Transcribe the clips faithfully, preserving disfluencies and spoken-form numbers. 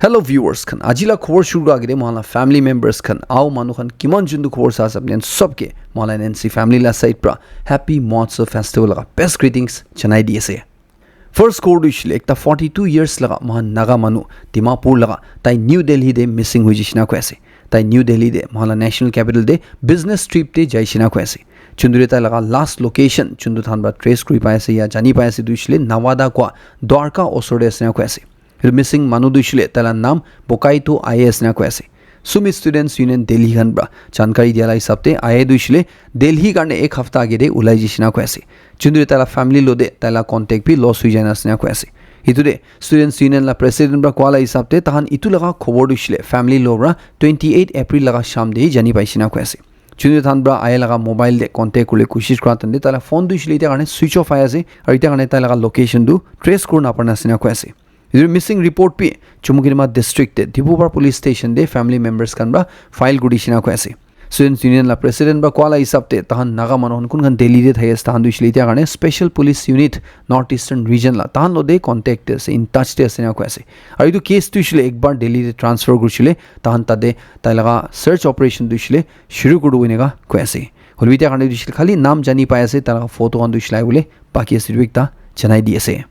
Hello viewers khan, aji la khobor shuru kura agete mohan la family members khan, ao manu khan kiman juntu khobor sa ase apni khan sob ke mohan la N N C family la side pra Happy Mahotsav Festival laga best greetings janai di ase. First khobor tu hoishile ekta forty two years laga mohan Naga manu Dimapur laga tai New Delhi te missing hoi jishina koi ase. Tai New Delhi te mohan la national capital te business trip te jaishina koi ase. Juntu te tai laga last location juntu than pra trace kuri pai ase ya jani pai ase tu hoishile Nawada kwa Dwarka osor te asina koi ase. Etu missing manu tu hoishile taila naam Bokaito I A S na koi ase. Sumi Students Union Delhi khan pra jankari dia la hisab te I A tu hoishile Delhi karne ek hafta age te ulai jishina koi ase. Juntu taila family lo de taila contact bi loss hui jaina asina koi ase. Etu de Students Union la president pra koa la hisab te tahan itu laga khobor tu hoishile family lo pra twenty eight April laga sham te hi jani paishina koi ase. Juntu than pra I A laga mobile de contact kurle koshish kura tande taila phone tu hoishile ita karne switch off ai ase aru ita karne taila location tu trace kuri na parna asina koi ase. Etu missing report bi Chumukedima district te Dibrugarh police station te family members khan pra file kuri dishina koi ase. Students Union la president pra koa la hisab te tahan Naga manu khan kun khan Delhi te thaki ase tahan tu hoishile ita karne special police unit North Eastern region la tahan lo de contact te ase, in touch te ase na koi ase. Aru etu case tu hoishile ek bar Delhi te transfer kurishile tahan tate tai laga search operation tu hoishile shuru kuri dibo eneka koi ase. Hoilebi ita karne tu hoishile khali naam jani pai ase tai laga photo khan tu hoishile bole baki ase etu ekta janai di ase.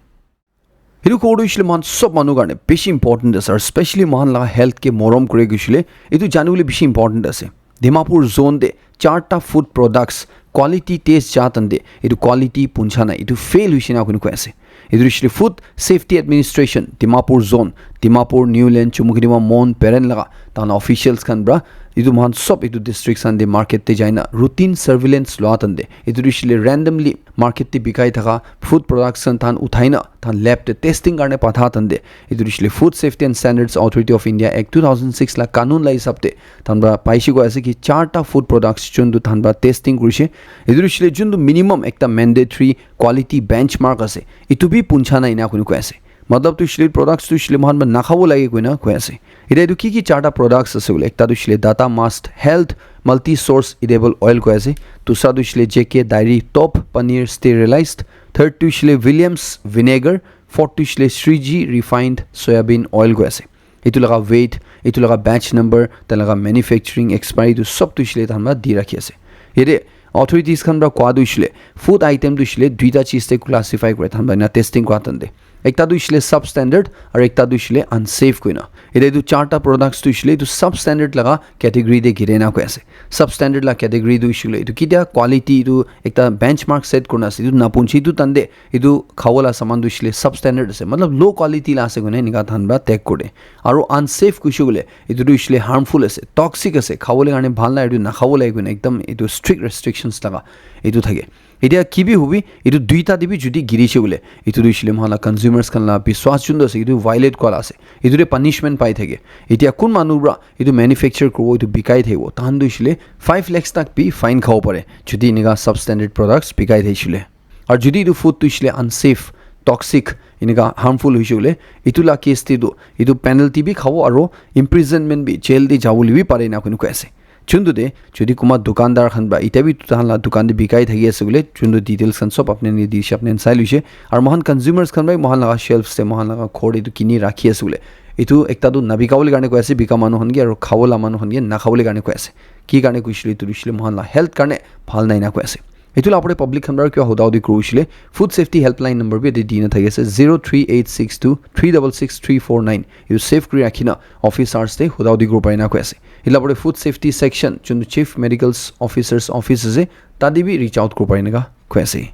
Etu khobor tu hoishile mohan sob manu karne bishi important ase aru specially mohan laga health ke morom kure hoishile etu jani bole bishi important ase. Dimapur zone te charta food products quality test ja tande etu quality puncha nai etu fail hoishina koi ase. Etu hoishile Food Safety Administration Dimapur zone, Dimapur, Niuland, Chumukedima, Mon, Peren laga tahan officials khan pra etu mohan sob etu district khan te market te jaina routine surveillance loa tande etu hoishile randomly market te bikai thaka food products khan tahan uthai na tahan lab te testing karne patha tande etu hoishile Food Safety and Standards Authority of India Act two thousand six la kanun la hisab te tahan pra paishe koi ase ki charta food products juntu tahan pra testing kurishe etu hoishile juntu minimum ekta mandatory quality benchmark ase etu bi puncha nai ena koi ase. Matlab tu hoishile products tu hoishile mohan pra nakhabo lage koina koi ase. Ita etu ki ki charta products ase bole ekta tu hoishile Data Must Health Multi Source Edible Oil koi ase. Dusra tu hoishile J K Dairy Top Paneer Sterilized. Third tu hoishile Williams Vinegar. Fourth tu hoishile Shriji Refined Soya Bean Oil koi ase. Etu laga weight, etu laga batch number, tai laga manufacturing expiry tu sob tu hoishile tahan pra di rakhi ase. Yate authorities khan pra koa tu hoishile food item tu hoishile duita cheez te classify kure tahan pra ena testing kura tande. Ekta tu hoishile substandard aru ekta tu hoishile unsafe koina. Ite etu charta products tu hoishile etu substandard laga category te gire na koi ase. Substandard la category tu hoishile etu kitia quality etu ekta benchmark set kurina ase etu napunchi etu tande etu khawala saman tu hoishile substandard ase matlab low quality la ase koina enika tahan pra tag kure. Aru unsafe kuishe koile etu tu hoishile harmful ase, toxic ase, khawole karne bhal nai, etu nakhawole koina ekdam etu strict restrictions laga etu thake. Etia ki bi hobi, etu duita te bi jodi girishe koile, etu tu hoishile mohan la consumers khan la biswas juntu ase, etu violate kura la ase. Etu te punishment pai thake. Etia kun manu pra etu manufacture kuribo, etu bikai thakibo, tahan tu hoishile five lakhs tak bi fine khabo pare, jodi enika substandard products bikai thakishile. Aru jodi etu food tu hoishile unsafe, toxic, enika harmful hoishe koile, etu la case te tu etu penalty bi khabo aru imprisonment bi, jail te jabo le bi pare ena koi ase. Juntu te jodi kunba dukandar khan pra, ite bi tahan la dukan te bikai thaki ase koile, juntu details khan sob apni khan ke dishe, apni khan sai loishe. Aru mohan consumers khan pra mohan laga shelves te, mohan laga ghor te etu kini rakhi ase koile, etu ekta tu nabika bole karne koi ase, bika manu khan ke aru khabo la manu khan ke nakhabo le karne koi ase. Ki karne koishe koile, etu hoishile mohan la health karne bhal nai na koi ase. Etu la opor te public khan pra kiba huda hudi kuri hoishile, Food Safety Helpline number bi yate dina thaki ase, zero three eight six two three double six three four nine. Etu save kuri rakhi na office hours te huda hudi kuri pare na koi ase. Etu la opor te Food Safety Section, juntu Chief Medical Officer's office ase, tate bi reach out kuri pare na koi ase.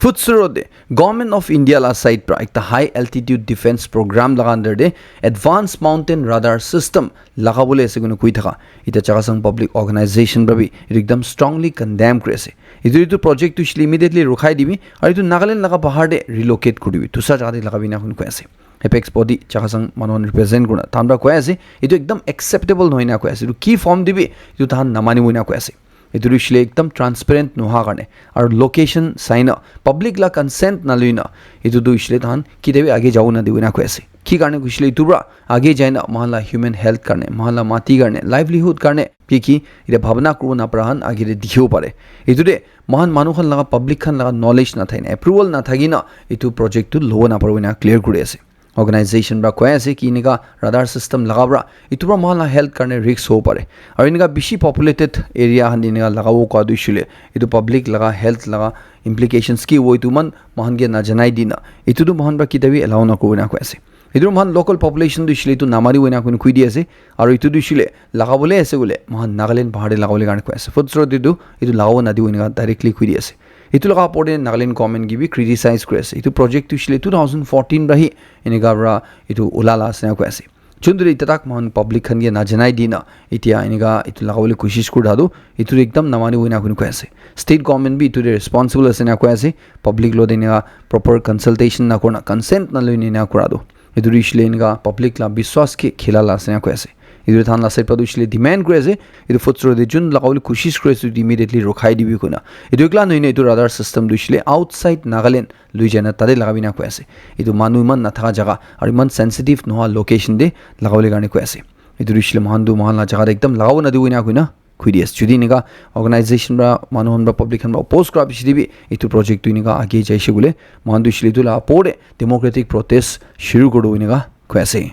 Food Surot te Government of India la side pra ekta high altitude defense program laga under te advanced mountain radar system lagabole ase koina koi thaka. Etia Chakhesang Public Organization pra bi etu ekdam strongly condemn kuri ase. Etu, etu project tu hoishile immediately rukhai dibi, aru etu Nagaland laga bahar te relocate kuri dibi, dusra jaga te lagabi na koi ase. Apex body Chakhesang manu khan represent kurina tahan pra koi ase, etu ekdam acceptable nohoi na koi ase. Etu ki form te bi etu tahan namanibo na koi ase. Etu tu hoishile ekdam transparent noha karne, aru location sai na public la consent naloi na, etu tu hoishile tahan ketia bi age jabo nadibo na koi ase. Ki karne koishe koile etu pra age jai na mohan la human health karne, mohan la mati karne, livelihood karne ki ki etia bhabna kuribo na para khan age te dikhibo pare. Etu te mohan manu khan laga, public khan laga knowledge nathaki na, approval nathaki na etu project tu lobo naparibo ena clear kuri ase. Organization para koi ase ki enika radar system laga para etu para moikhan la health karne risk hobo pare. Aru enika bishi populated area khan te enika lagabo koa tu hoishe koile etu public laga health laga implications ki hobo etu eman moikhan ke najanai dina etu tu moikhan para ketia bi allow nakuribo ena koi ase. Etu moikhan local population tu hoishe koile etu namari bo ena koi di ase. Aru etu tu hoishe koile lagabole ase koile moikhan Nagaland bahar te lagabole karne koi ase. Futsro te tu etu lagabo nadibo enika directly koi di ase. Etu laga opor te Nagaland government ke bi criticize kuri ase. Etu project tu hoishe koile two thousand fourteen para hi enika para etu ulala ase ena koi ase. Juntu etia tak moikhan public khan ke najanai dina etia enika etu lagabole koshish kuri thaka tu etu ekdam namani hoina koi ase. State government bi etu te responsible ase ena koi ase. Public lo te enika proper consultation na kurina consent na loina enika kura tu etu tu hoishe koile enika public la biswas ke khila la ase ena koi ase. Etu than la side para tu hoishe koile demand kuri ase. Etu Futsro te jun lagabole koshish kuri ase etu immediately rokhai dibi koina. Etu ekla nohoi na etu radar system tu hoishe koile outside Nagaland lui jai na tate lagabi na koi ase. Etu manu eman nathaka jaga aru eman sensitive nohoa location te lagabole karne koi ase. Etu tu hoishe koile moikhan tu moikhan la jaga te ekdam lagabo nadibo ena koi na koi di ase. Jodi enika organization para manu khan para public khan para oppose kura piche te bi etu project tu enika age jaise koile moikhan tu hoishe koile etu la opor te democratic protest shuru kuri dibo enika koi ase.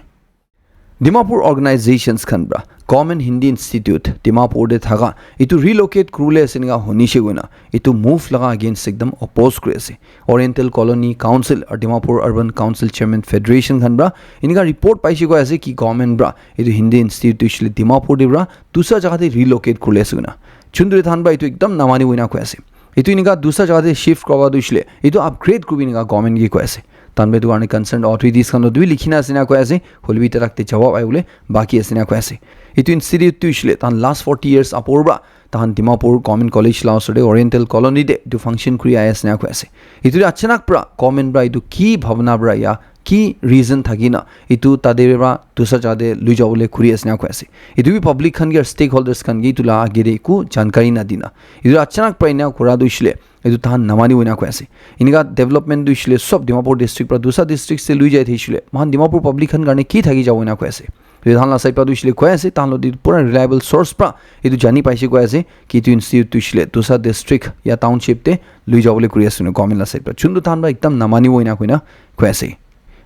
Dimapur organizations khan para Government Hindi Institute Dimapur te thaka etu relocate kuribole ase enika hunishe koina etu move laga against ekdam oppose kuri ase. Oriental Colony Council aru Dimapur Urban Council Chairman Federation khan para enika report paise koi ase ki government para etu Hindi Institute tu hoishe koile Dimapur te para dusra jaga te relocate kuribole ase koina. Juntu than para etu ekdam namani hoina koi ase. Etu enika dusra jaga te shift kuraba tu hoishe koile etu upgrade kuribi enika government ke koi ase. Than para etu karne concerned authorities khan logot bi likhi na ase ena koi ase. Hoile bi etia tak te jawab ahi bole baki ase ena koi ase. Etu institute tu hoishe koile than last forty years apor para tahan Dimapur Government College la osor te Oriental Colony te etu function kuri ahi ase ena koi ase. Etu te achanak para government para etu ki bhabna para ya ki reason thaki na etu tate para dusra jaga te lui jabole khuri ase ena koi ase. Etu bi public khan ke stakeholders khan ke etu la age te eku jankari na dina. Etu achanak para ena kura tu hoishe koile etu tahan namani hoina koi ase. Enika development tu hoishe koile sob Dimapur district para dusra district te lui jai thakishe koile moikhan Dimapur public khan karne ki thaki jabo ena koi ase. Etu tahan la side para tu hoishe koile koi ase tahan logot te pura reliable source para etu jani paise koi ase ki etu institute tu hoishe koile dusra district ya township te lui jabole kuri ase government la side para. Juntu tahan para ekdam namani hoina koina koi ase.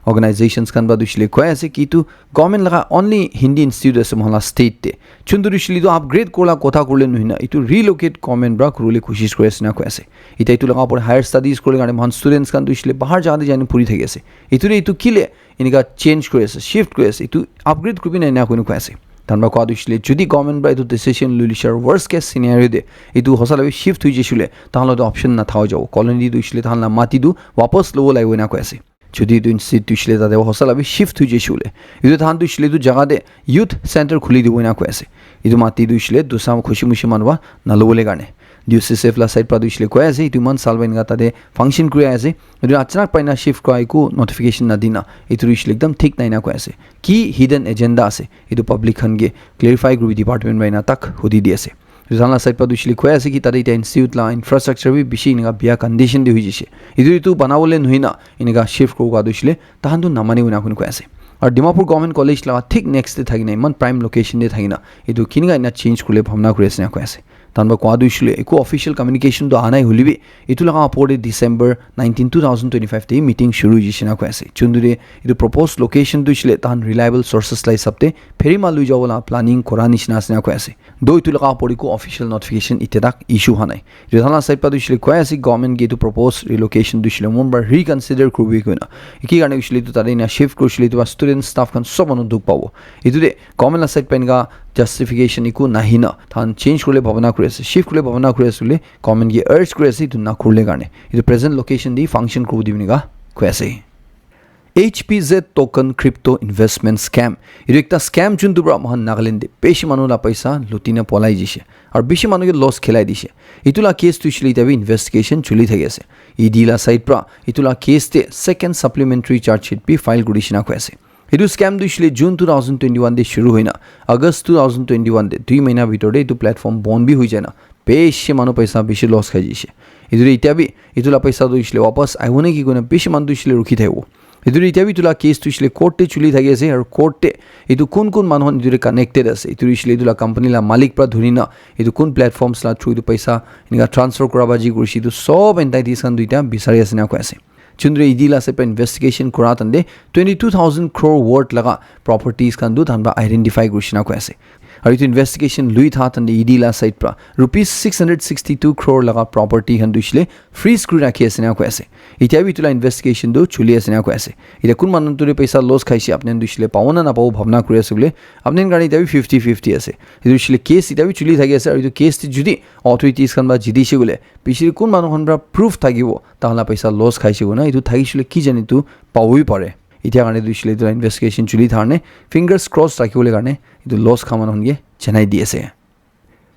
Organizations khan para tu hoishe koile koi ase ki etu government laga only Hindi institute ase moikhan la state te. Juntu tu hoishe koile etu upgrade kuribole kotha kuribole nohoi na etu relocate government para kuribole koshish kuri ase ena koi ase. Etia etu laga opor te higher studies kuribole karne moikhan students khan tu hoishe koile bahar jaga te jai na puri thaki ase. Etu te etu kile enika change kuri ase, shift kuri ase, etu upgrade kuribi na ena koi na koi ase. Tahan para koi tu hoishe koile jodi government para etu decision lui lishe aru worst case scenario te etu hosa la bi shift hoi jaise koile tahan logot te option nathaka jabo. Colony tu hoishe koile tahan la mati tu wapas lobo lagibo ena koi ase. Jodi etu institute tu hoishe koile tate hosa la bi shift hoi jaise koile etu tahan tu hoishe koile etu jaga te youth center khuli dibo ena koi ase. Etu mati tu hoishe koile dusra khushi mushi manu para nalobole karne. D C C F la side para tu hoishe koile koi ase etu eman saal para enika tate function kuri ase. Etu achanak para ena shift kura eku notification na dina etu tu hoishe koile ekdam thik nai ena koi ase. Ki hidden agenda ase etu public khan ke clarify kuribi department para ena tak hudi di ase. Etu tahan la side para tu hoishe koile koi ase ki tate etia institute la infrastructure bi bishi enika bia condition te hoi jaise. Etu etu banabole nohoi na enika shift kuribo koa tu hoishe koile tahan tu namani hoina koi ase. Aru Dimapur Government College laga thik next te thaki na eman prime location te thaki na etu kinika ena change kuribole bhabna kuri ase ena koi ase. Tahan para koi tu hoishe koile eku official communication tu aha nai hoile bi etu laga opor te December nineteen, two thousand twenty-five te meeting shuru hoi jaise ena koi ase. Juntu te etu proposed location tu hoishe koile tahan reliable sources la hisab te Pherima lui jabo la planning kura nishina ase ena koi ase. Though etu laga opor te eku official notification etia tak issue howa nai. Etu tahan la side para tu hoishe koile koi ase government ke etu proposed relocation tu hoishe koile mon para reconsider kuribi koina. Ki karne hoishe koile etu tate ena shift kuri hoishe koile etu para student staff khan sob manu dukh pabo. Etu te government la side para enika justification eku nahi na tahan change kuribole bhabna kuri ase, shift kuribole bhabna kuri ase koile government ke urge kuri ase etu nakuribole karne. Etu present location te function kuribo dibi enika koi ase. H P Z token crypto investment scam. Etu ekta scam juntu para moikhan Nagaland te bishi manu la paisa luti na polai jaise. Aru bishi manu ke loss khilai dise. Etu la case tu hoishe koile etia bi investigation chuli thaki ase. E D la side para etu la case te second supplementary charge sheet bi file kuri dishina koi ase. Etu scam tu hoishe koile June two thousand twenty-one te shuru hoi na August two thousand twenty-one te dui mahina bitor te etu platform bon bi hoi jai na bishi manu paisa bishi loss khai jaise. Etu te etia bi etu la paisa tu hoishe koile wapas ahibo neki koina bishi manu tu hoishe koile rukhi thakibo. Etu te etia bi etu la case tu hoishe koile court te chuli thaki ase aru court te etu kun kun manu khan etu te connected ase etu hoishe koile etu la company la malik para dhuri na etu kun platforms la through etu paisa enika transfer kura ba ji kurishe etu sob entities khan tu etia bisari ase ena koi ase. Chundre E D la side pra investigation kura tande twenty two thousand crore worth laga properties khan tu tahan pra identify kurishina koi ase. Aru etu investigation lui tha tande E D la side pra rupees six hundred sixty two crore laga property khan tu shile freeze kuri rakhi ase na koi ase. Itya bi etu la investigation tu chuli ase na koi ase. Itya kun manu tu paisa loss khaise apni tu shile pawo na napawo bhabna kuri ase bole. Apni khan itya bi fifty fifty ase. Etu shile case itya bi chuli thaki ase aru etu case ti judi authorities khan ba jidi she bole pichiri kun manu khan pra proof thakibo tahan la paisa loss khaise koi na etu thaki shile ki jani tu pawo bi pare. Itya karne tu shile etu la investigation chuli tharne fingers crossed rakhi bole karne etu loss kha manu khan ke janai di ase.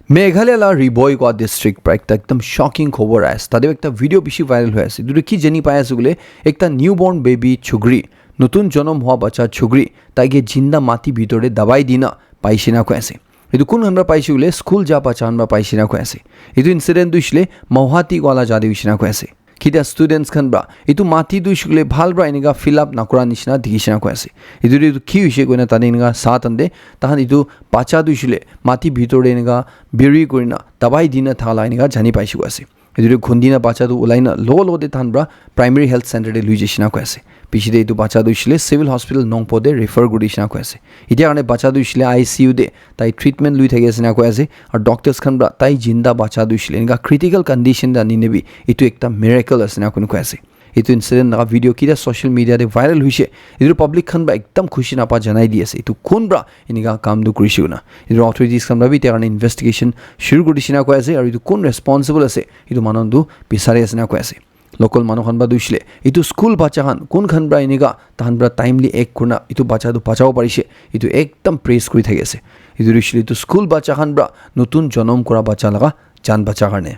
Meghalaya la Ri Bhoi koi district pra ekta ekdam shocking khobor ase. Tate ekta video bishi viral hoi ase. Etu tu ki jani pai ase koile ekta newborn baby chukri, notun jonom hua bacha chukri, tai ke jinda mati bitor te dabai dina paishe na koi ase. Etu kun khan pra paishe koile school ja bacha khan pra paishe na koi ase. Etu incident tu shile Mauhati wala ja te hoishe na koi ase. Kitia students khan pra etu mati tu hoishe koile bhal pra enika fill up nakura nishina dikhi shina koi ase. Etu tu ki hoishe koina tani enika sa tande tahan etu bacha tu hoishe koile mati bitor te enika biri kurina dabai dina thala enika jani paishe koi ase. Etu tu khundina bacha tu ulai na logo logo te tahan pra primary health center te lui jaishina koi ase. Piche te etu bacha tu hoishe koile civil hospital Nongpo te refer kuri dishina koi ase. Itya karne bacha tu hoishe koile I C U te tai treatment lui thaki ase na koi ase. Aru doctors khan pra tai jinda bacha tu hoishe koile enika critical condition te ani ne bi etu ekta miracle ase na koi ase. Etu incident laga video kitia social media te viral hoishe. Etu public khan pra ekdam khushi napa janai di ase. Etu kun pra enika kam tu kurishe koi na. Etu authorities khan pra bi itya karne investigation shuru kuri dishina koi ase. Aru etu kun responsible ase etu manu tu bisari ase na koi ase. Local manu khan pra tu hoishe koile etu school bacha khan kun khan pra enika tahan pra timely act kurina etu bacha tu bachabo parishe. Etu ekdam praise kuri thaki ase. Etu tu hoishe koile etu school bacha khan pra notun jonom kura bacha laga jan bacha karne.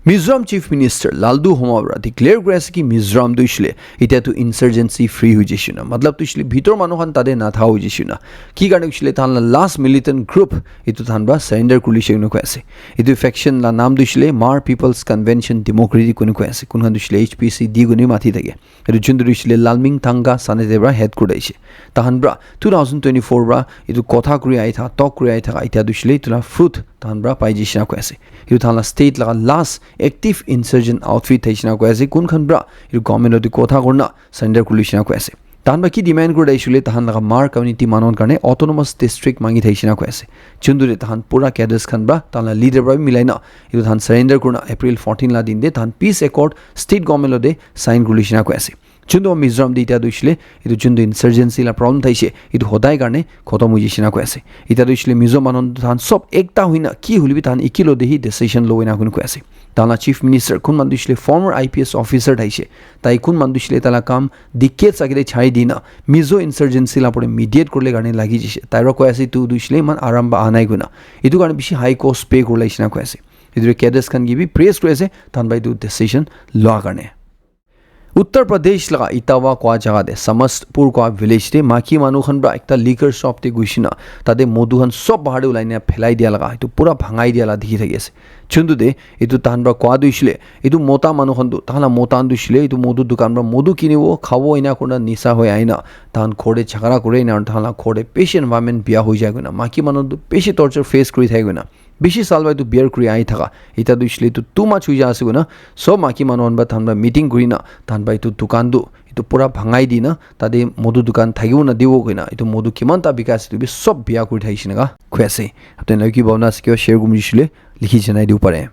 Mizoram Chief Minister Lalduhoma para declare kuri ase ki Mizoram tu hoishe koile itya tu insurgency free hoi jaise na. Matlab tu hoishe koile bhitor manu khan tate natha hoi jaise na. Ki karne hoishe koile tahan la last militant group etu tahan para surrender kuri lise koi ase. Etu faction la naam tu hoishe koile Hmar People's Convention Democratic koi ase. Kun khan tu hoishe koile H P C D koi mati thake. Etu juntu tu hoishe koile Lalmingtanga Sanete para head kuri thakishe. Tahan para two thousand twenty-four para etu kotha kuri ahi thaka, talk kuri ahi thaka, itya tu hoishe koile etu la fruit tahan para pai jaise na koi ase. Etu tahan la state laga last active insurgent outfit thaishe na koi ase. Kun khan para etu government loti kotha kurina surrender kuri lise na koi ase. Tahan para ki demand kuri thaishe koile tahan laga Hmar community manu khan karne autonomous district mangi thaishe na koi ase. Juntu te tahan pura cadres khan para tahan la leader para bi milai na etu tahan surrender kurina April fourteen la din te tahan peace accord state government lote sign kuri lise na koi ase. Juntu Mizoram te itya tu hoishe koile etu juntu insurgency la problem thaishe etu hodai karne khotom hoi jaise na koi ase. Itya tu hoishe koile Mizo manu tahan sob ekta hoina ki hoile bi tahan ekilog te hi decision lobo ena koi ase. Tahan la chief minister kun manu tu hoishe koile former I P S officer thaishe. Tai kun manu tu hoishe koile taila kam decades agete chari dina Mizo insurgency la pore mediate kuribole karne lagi jaise. Tai para koi ase etu tu hoishe koile iman aram pa aha nai koina. Etu karne bishi high cost pay kuribole aise na koi ase. Etu cadres khan ke bi praise kuri ase tahan para etu decision loa karne. Uttar Pradesh laga Etawah koi jaga te Samastpur koi village te maiki manu khan para ekta liquor shop te gushi na tate modu khan sob bahar te ulai na phelai dia laga etu pura bhangai dia la dikhi thaki ase. Juntu te etu tahan para koi tu hoishe koile etu mota manu khan tu tahan la mota khan tu hoishe koile etu modu dukan para modu kinibo khabo ena kurina nisa hoi ahina tahan ghor te jhagara kure na tahan la ghor te bishi environment bia hoi jai koina maiki manu tu bishi torture face kuri thaki koina bishi saal para etu bear kuri ahi thaka. Itya tu hoishe koile etu too much hoi jai ase koina sob maiki manu khan para tahan para meeting kurina tahan para etu dukan tu etu pura bhangai dina tate modu dukan thakibo nadibo koina etu modu kiman ta bikai ase etu bi sob bia kuri thaishe na koi ase. Apni khan la ki bhabna ase kiba share kuribo hoishe koile likhi janai dibo pare.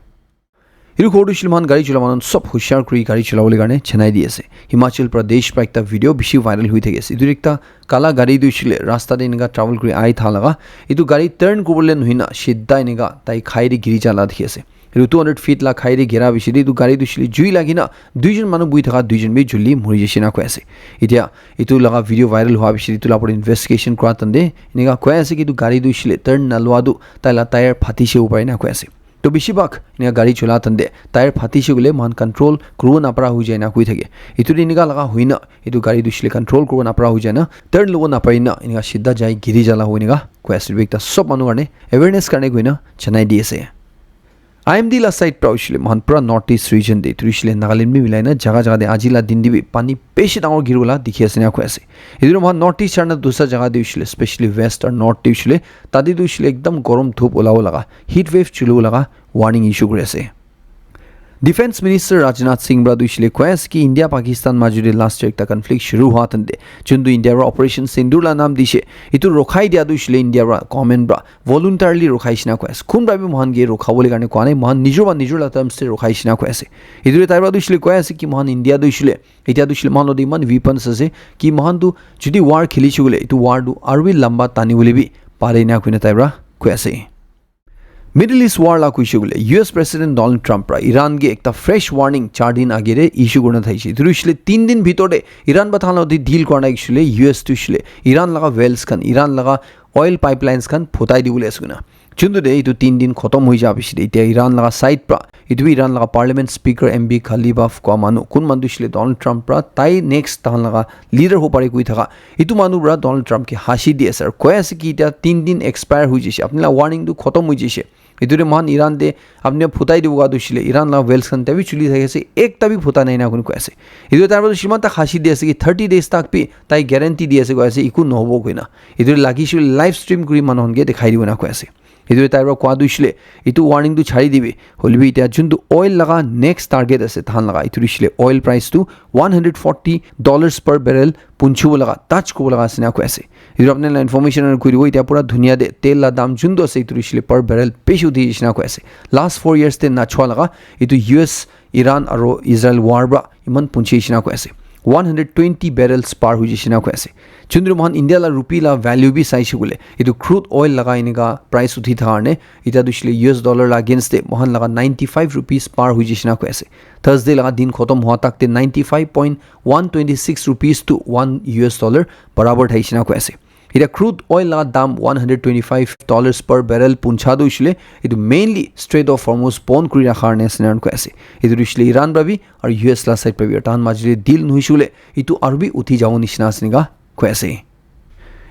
Etu ghor tu hoishe koile moikhan gari chola manu khan sob hushiar kuri gari cholabole karne janai di ase. Himachal Pradesh para ekta video bishi viral hoi thaki ase. Etu ekta kala gari tu hoishe koile rasta te enika travel kuri ahi tha laga. Etu gari turn kuribole nohoi na sidha enika tai khai te giri ja la dikhi ase. Etu two hundred feet la khai te gira piche te etu gari tu hoishe koile jui lagi na duijon manu buhi thaka duijon bi juli mori jaise na koi ase. Itya etu laga video viral hua piche te etu la opor te investigation kura tande enika koi ase ki etu gari tu hoishe koile turn nalua tu tai la tyre phatishe upar ena koi ase. To bishi bhag enika gari chola tande tyre phatishe koile moikhan control kuribo napara hoi jai na koi thake. Etu te enika laga hoi na etu gari tu hoishe koile control kuribo napara hoi jai na turn lobo napari na enika sidha jai giri jala hoi enika koi ase. Etu ekta sob manu karne awareness karne koi na janai di ase. I M D la side pra hoishe koile moikhan pura North East region te etu hoishe koile Nagaland bi milai na jaga jaga te aji la din te bi pani bishi dangor giri wala dikhi ase ena koi ase. Etu tu moikhan North East chana dusra jaga te hoishe koile specially West aru North te hoishe koile tate tu hoishe koile ekdam gorom dhup ulabo laga heat wave chulibo laga warning issue kuri ase. Defense Minister Rajnath Singh pra tu hoishile koi ase ki India Pakistan majo te last year ekta conflict shuru hua tante, juntu India pra Operation Sindoor la naam dishe, itu rokhai dia tu hoishile India pra government pra voluntarily rokhai shina koi ase. Kun pra bi mohan ke rokhabole karne koa nai, mohan nijor pra nijor la terms te rokhai shina koi ase. Itu tai pra tu hoishile koi ase ki mohan India tu hoishile, itya tu hoishile mohan lo de iman weapons ase ki mohan tu jodi war kheli shukule itu war tu aru bi lamba tani bole bi pare na koina tai pra koi ase. Middle East war la kuishe koile, U S President Donald Trump pra Iran ke ekta fresh warning char din age te issue kurina thaishe. Itu hoishile tin din bhitor te Iran ba thahan loti deal kurina hoishile U S tu hoishile Iran laga wells khan, Iran laga oil pipelines khan phutai dibole ase koina. Juntu de itu tin din khotom hoi ja bishi de, itya Iran laga side pra, itu bi Iran laga parliament speaker M B Ghalibaf koa manu, kun manu tu hoishile Donald Trump pra tai next tahan laga leader ho pare koi thaka itu manu pra Donald Trump ke hasi di ase aru koi ase ki itya tin din expire hoi jaise, apni la warning tu khotom hoi jaise. Itu de mohan Iran de apni phutai dibo ga tu hoishile, Iran la wells khan tabi chuli thaki ase, ekta bi phuta nai na koi ase. Itu tar pra tu shriman tak hasi di ase ki thirty days tak bi tai guarantee di ase koi ase, iku nohobo koina. Itu lagi shile live stream kuri manu khan ke dikhai dibo na koi ase. Itu tai pra koa tu hoishile, itu warning tu chari dibi. Hoilebi itya juntu oil laga next target ase tahan laga, itu hoishile oil price tu one hundred forty dollars per barrel punchibo laga, touch kubo laga ase na koi ase. Itu apni la information aru kuri dibo, itya pura dunia de tel la dam juntu ase, itu hoishile per barrel bishi uthi jai shina koi ase. Last four years te na chua laga, itu U S, Iran aru Israel war pra iman punchi jai shina koi ase. One hundred twenty barrels par hoi jai shina koi ase. Juntu mohan India la rupee la value bi saishe koile, itu crude oil laga enika price uthi thaka karne, itya tu hoishile U S dollar la against te mohan laga ninety five rupees par hoi jai shina koi ase. Thursday laga din khotom hua tak te ninety five point one twenty six rupees to one U S dollar barabar thai shina koi ase. Ita crude oil laga dam one hundred twenty five dollars per barrel puncha tu hoishile, itu mainly Strait of Hormuz bon kuri rakha karne ase na koi ase. Itu tu hoishile Iran pra bi aru U S la side pra bi, tahan majo te deal nohoishile, itu aru bi uthi jabo nishina ase nika koi ase.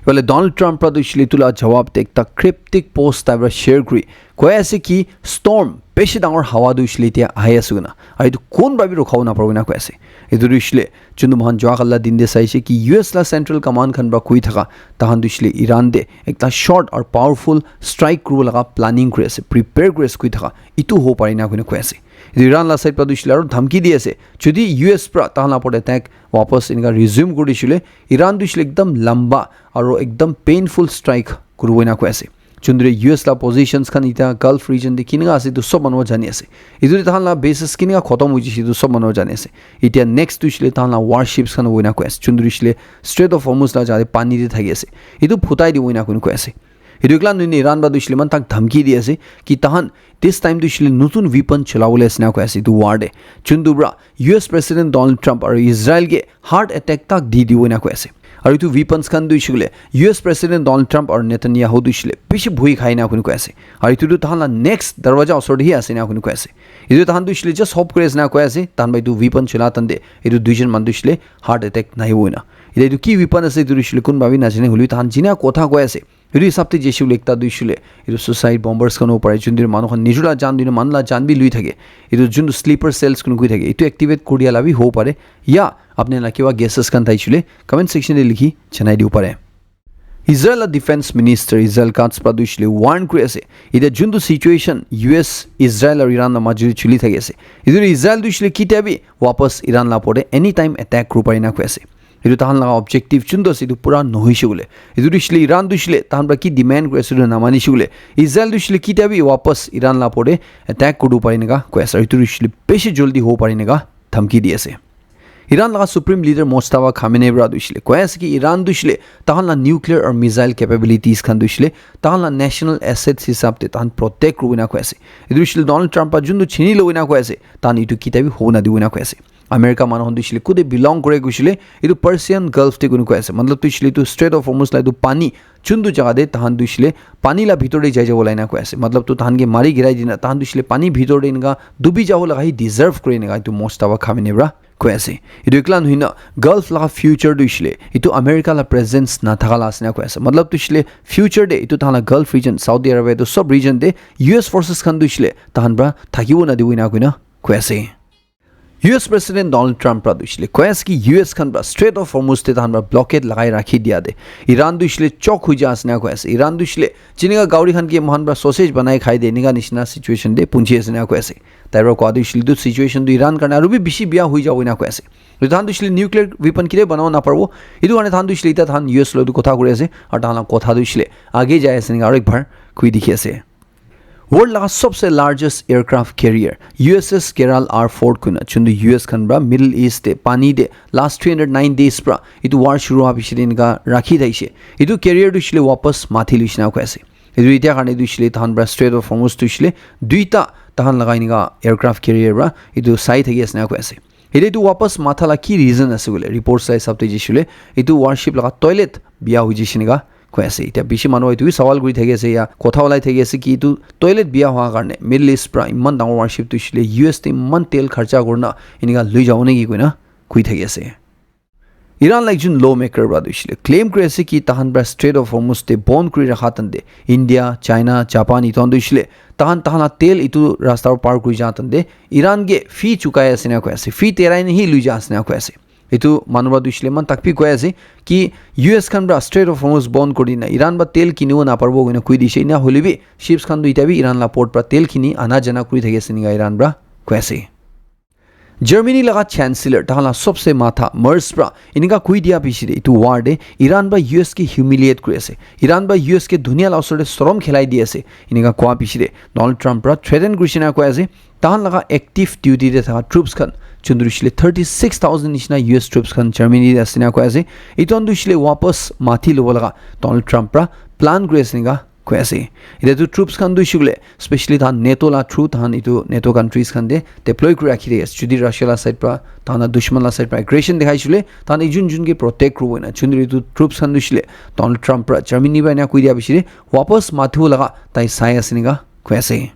Ibale Donald Trump pra tu hoishile itu la jawab te ekta cryptic post tai pra share kuri koi ase ki storm, bishi dangor hawa tu hoishile itya ahi ase koina. Aru itu kun pra bi rokhabo naparibo koina koi ase. Itu tu hoishile juntu mohan jua kali la din te saishe ki U S la central command khan pra koi thaka, tahan tu hoishile Iran te ekta short aru powerful strike kuribo laga planning kuri ase, prepare kuri ase koi thaka, itu hobo pare na koina koi ase. Itu Iran la side pra tu hoishile aru dhamki di ase, jodi U S pra tahan la upor te attack wapas enika resume kuri dishile, Iran tu hoishile ekdam lamba aru ekdam painful strike kuribo ena koi ase. Juntu U S la positions khan ita Gulf region te kinika ase, itu sob manu jani ase. Itu te tahan la bases kinika khotom hoi jise, itu sob manu jani ase. Ita next tu hoishile tahan la warships khan hoina koi ase. Juntu hoishile Strait of Hormuz la jate pani te thaki ase, itu phutai dibo ena koi ase. Itu ekla nohoi Iran pra tu hoishile man tak dhamki di ase ki tahan this time tu hoishile notun weapon cholabole ase na koi ase itu war te. Juntu pra U S President Donald Trump aru Israel ke heart attack tak di dibo ena koi ase. Aru itu weapons khan tu hoishile U S President Donald Trump aru Netanyahu tu hoishile bishi bhoi khai na koi ase. Aru itu tu tahan la next darwaja osor te hi ase na koi ase. Itu tahan tu hoishile just hope kuri ase na koi ase, tahan pra itu weapon chola tante itu duijon manu tu hoishile heart attack nahibo ena. Ita itu ki weapon ase itu tu hoishile kunba bi najane, hoilebi tahan jina kotha koi ase. Itu hisab te jaise koile ekta tu hoishile itu suicide bombers khan hobo pare, juntu manu khan nijor la jan dina manu la jan bi lui thake. Itu juntu sleeper cells khan koi thake, itu activate kuri dia la bi hobo pare. Ya apni la kiba guesses khan thaishe koile comment section te likhi janai dibo pare. Israel la defense minister Israel Katz pra tu hoishile warn kuri ase. Ita juntu situation U S, Israel aru Iran la majo te chuli thaki ase, itu Israel tu hoishile kitia bi wapas Iran la upor te anytime attack kuri pare na koi ase. Itu tahan laga objective juntu ase itu pura nohoishe koile, itu tu hoishile Iran tu hoishile tahan pra ki demand kuri ase itu namanishe koile, Israel tu hoishile kitia bi wapas Iran la upor te attack kuri pare ena koi ase. Itu tu hoishile bishi jaldi hobo pare ena dhamki di ase. Iran laga Supreme Leader Mojtaba Khamenei pra tu hoishile koi ase ki Iran tu hoishile tahan la nuclear aru missile capabilities khan tu hoishile tahan la national assets hisab te tahan protect kuribo ena koi ase. Itu hoishile Donald Trump pra juntu chini lobo ena koi ase, tahan itu kitia bi hobo nadibo ena koi ase. America manu khan tu hoishile kute belong kure koishile itu Persian Gulf te koi ase. Matlab tu hoishile itu Strait of Hormuz la itu pani juntu jaga te tahan tu hoishile pani la bhitor te jai jabo la ena koi ase. Matlab tu tahan ke mari girai dina tahan tu hoishile pani bhitor te enika dubi jabo laga hi deserve kure ena itu Mojtaba Khamenei pra koi ase. Itu ekla nohoi na Gulf laga future tu hoishile itu America la presence nathaka la ase na koi ase. Matlab tu hoishile future te itu tahan la Gulf region, Saudi Arabia, itu sob region te U S forces khan tu hoishile tahan pra thakibo nadibo ena koina koi ase. U S President Donald Trump pra tu hoishe le koi ase ki U S khan pra Strait of Hormuz te tahan pra blockade lagai rakhi dia de Iran tu hoishe le chok hui ja ase na koi ase. Iran tu hoishe le jinika gauri khan ke mohan pra sausage banai khai de enika nishina situation te punchi ase na koi ase. Tai pra koa tu hoishe le etu situation tu Iran karne aru bi bishi bia hui jabo ena koi ase. Etu tahan tu hoishe le nuclear weapon kile banabo naparibo. Etu karne tahan tu hoishe le eta tahan U S lo tu kotha kuri ase aru tahan la kotha tu hoishe le age jai ase enika aru ek bar koi dikhi ase. World laga sobse largest aircraft carrier U S S Gerald R Ford koina chundu U S khan pra Middle East te pani te last three hundred nine days pra etu war shuru hoa piche te enika rakhi thaishe. Etu carrier tu hoishe le wapas mathi luishe na koi ase. Etu etia karne tu hoishe le tahan pra Strait of Hormuz tu hoishe le duita tahan laga enika aircraft carrier pra etu sai thaki ase na koi ase. Etu etu wapas matha la ki reason ase koile report sai hisab te jai shey koile etu warship laga toilet bia hoi jai shey enika koi ase. Etia bishi manu etu bi sawal kuri thaki ase ya kotha ulai thaki ase ki etu toilet bia hoa karne Middle East pra eman dangor warship tu hoishe le U S te eman tel kharcha kurina enika lui jabo neki koina koi thaki ase. Iran la ekjon lawmaker pra tu hoishe le claim kuri ase ki tahan pra Strait of Hormuz te bon kuri rakha tante India, China, Japan etu khan tu hoishe le tahan tahan la tel etu rasta par kuri ja tante Iran ke fee chukai ase na koi ase. Fee terai ne hi lui ja ase na koi ase. Etu manu pra tu hoishe le eman tak bi koi ase ki U S khan pra Strait of Hormuz bon kuri dina Iran pra tel kinibo naparibo koina koi dishe. Ena hoile bi ships khan tu etia bi Iran la port pra tel kini ana jana kuri thaki ase enika Iran pra koi ase. Germany laga Chancellor tahan la sobse matha Merz pra enika koi dia piche te etu war te Iran pra U S ke humiliate kuri ase. Iran pra U S ke dunia la osor te sorom khelai di ase. Enika koa piche te Donald Trump pra threaten kuri shey na koi ase. Tahan laga active duty te thaka troops khan chundu hoishe le thirty six thousand nishina U S troops khan Germany te ase na koi ase. Etu khan tu hoishe le wapas mathi lobo laga Donald Trump pra plan kuri ase enika koi ase. Etia tu troops khan tu hoishe koile specially tahan NATO la through tahan etu NATO countries khan te deploy kuri rakhi thaki ase. Jodi Russia la side pra tahan la dushman la side pra aggression dekhai shey koile tahan ekjon jun ke protect kuribo ena. Chundu etu troops khan tu hoishe le Donald Trump pra Germany pra ena koi dia piche te wapas mathibo laga tai sai ase enika koi ase.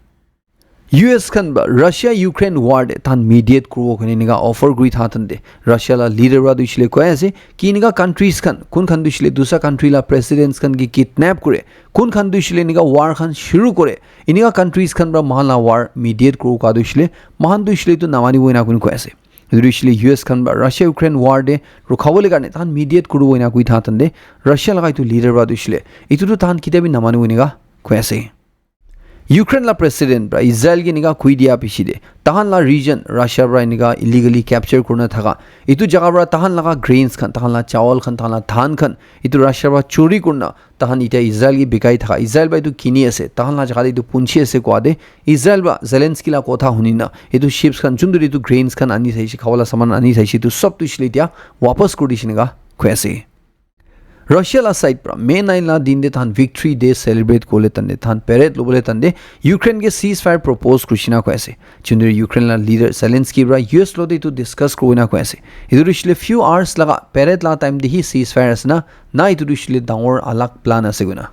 U S khan pra Russia Ukraine war te tahan mediate kuribo koina enika offer kuri tha tante Russia la leader pra tu hoishe le koi ase ki enika countries khan kun khan tu hoishe le dusra country la presidents khan ke kidnap kure kun khan tu hoishe le enika war khan shuru kure enika countries khan pra mohan la war mediate kuribo koa tu hoishe le mohan tu hoishe le etu namanibo ena koi koi ase. Etu tu hoishe le U S khan pra Russia Ukraine war te rukhabo le karne tahan mediate kuribo ena koi tha tante Russia laga etu leader pra tu hoishe le etu tu tahan ketia bi namanibo enika koi ase. Ukraine la president pra Israel ke enika koi dia piche te tahan la region Russia pra enika illegally capture kurina thaka etu jaga pra tahan laga grains khan tahan la chawal khan tahan la dhan khan etu Russia pra chori kurina tahan etia Israel ke bikai thaka Israel pra etu kini ase tahan la jaga te etu punchi ase koa te Israel pra Zelensky la kotha huni na etu ships khan chundu etu grains khan ani thaishe khawala saman ani thaishe etu sob tu hoishe le etia wapas kuri dishe enika koi ase. Russia la side pra May nine la din te tahan victory day celebrate kole tande tahan parade lobole tande Ukraine ke ceasefire propose kurishina koi ase. Chundri Ukraine la leader Zelensky pra U S lo te etu discuss kurina koi ase. Etu hoishe le few hours laga parade la time te hi ceasefire ase na na etu hoishe le dangor alag plan ase koina.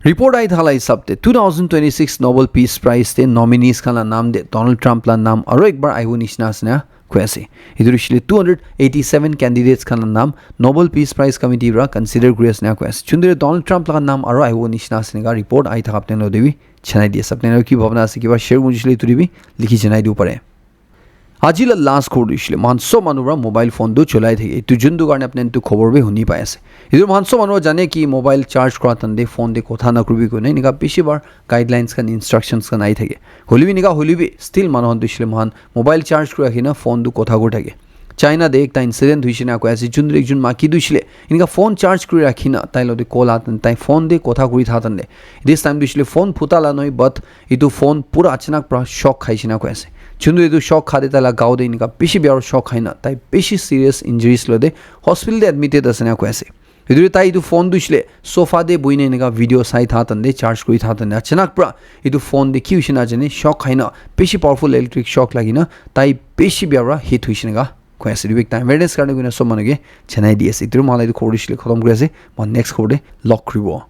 Report ahi thala hisab te two thousand twenty-six Nobel Peace Prize te nominees khan la naam te Donald Trump la naam aro ekbar ahibo nishina ase na koi ase. Etu hoishe le two hundred eighty-seven candidates khan la naam Nobel Peace Prize Committee pra consider kuri ase na koi ase. Chundri Donald Trump la naam aro ahibo nishina ase na report ahi thaka apni khan lote bi janai di ase. Apni khan ki bhabna ase kiba share kuri dishile etu te bi likhi janai dibo pare. Aji la last khobor tu hoishe le moikhan sob manu pra mobile phone tu cholai thake. Etu juntu karne apni khan tu khobor bi huni pai ase. Etu moikhan sob manu pra jane ki mobile charge kura time te phone te kotha na kuribi koina enika bishi bar guidelines khan instructions khan ahi thake. Hoile bi enika hoile bi still manu khan tu hoishe le moikhan mobile charge kuri rakhina phone tu kotha kuri thake. China te ekta incident hoishe na koi ase juntu ekjon maki tu hoishe le enika phone charge kuri rakhina tai lote call ahat tai phone te kotha kuri tha time te this time tu hoishe le phone phuta la nohoi but etu phone pura achanak pra shock khaishe na koi ase. Chuntu etu shock khate tai la gao te enika bishi bia shock khaina tai bishi serious injuries lote hospital te admitted ase na koi ase. Etu tai etu phone tu hoishe le sofa te buhina enika video sai tha time te charge kuri tha time te achanak pra etu phone te ki hoishe na jane shock khaina bishi powerful electric shock lagina tai bishi bia pra hit hoishe na koi ase. Etu bi ekta awareness karne koina sob manu ke janai di ase. Etu moikhan la etu khobor tu hoishe le khotom kuri ase. Moikhan next khobor te log kuribo.